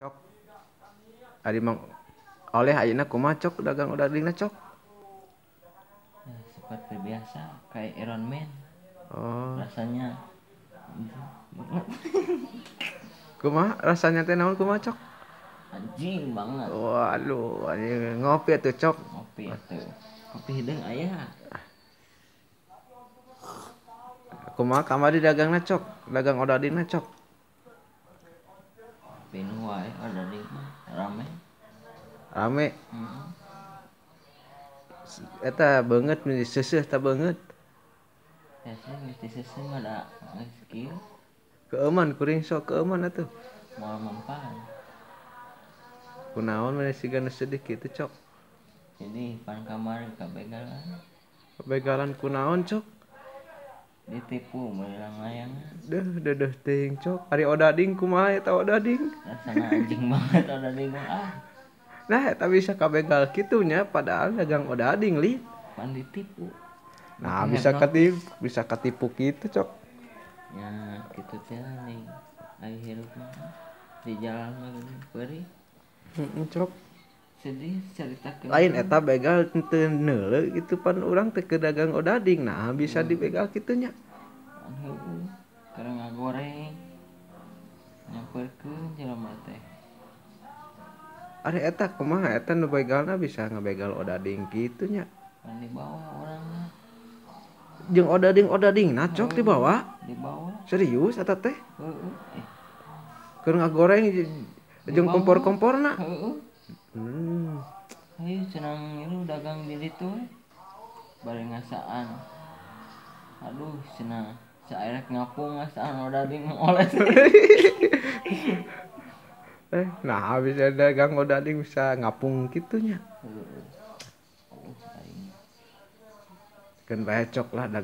Cok. Ari Mang Oleh ayeuna kumaha, Cok, dagang odadingna, Cok? Ya, seperti biasa, kayak Iron Man. Oh. Rasanya banget. Kumaha rasanya teh, naon, kumaha, Cok? Anjing banget. Waduh, anjing, ngopi atuh, Cok. Ngopi atuh. Kopi hideung aya. Kumaha kamari dagangna, Cok? Dagang odadingna, Cok? Pinuh wae odading mah, rame. Rame. Heeh. Eta beungeut seuseuh ta beungeut? Biasa geus diseuseuh mah da geus kieu. Keueuman kuring, sok keueuman atuh. Moal mempan. Kunaon maneh siga nu sedih kitu, Cok? Jadi pan kamari kabegalan. Kabegalan kunaon, Cok? Ditipu meuli layangan. Deuh, deudeuh teuing, Cok. Ari odading kumaha eta odading? Rasana anjing banget odading mah ah. Nah, eta bisa kabegal kitu nya, padahal dagang odading li. Pan ditipu. Nah, Make bisa hipnotis. katipu, bisa katipu kitu, Cok. Ya kitu teh nih, ari hirup mah di jalan mah geuning peurih. Heeh, Cok. Sedih caritakeun. Lain eta begal teu neuleu gitu, pan urang teh keur dagang odading. Nah, bisa dibegal kitu nya. Pan heueuh keur ngagoreng nyamperkeun jelema teh. Ari eta kumaha eta nu begalna bisa ngabegal odading kitu nya? Pan dibawa orangna. Jeung odading-odadingna, Cok, dibawa? Dibawa. Serius eta teh? Heueuh. Keur ngagoreng jeung kompor-komporna. Heueuh. Ayo cenah ngilu dagang di ditu we. Bari ngasaan. Aduh cenah saerek ngapung ngasaan odading oleh. Nah, bisa dagang odading bisa ngapung kitu nya. Heueuh. Oh, aing. Keun bae, Cok, lah dagang.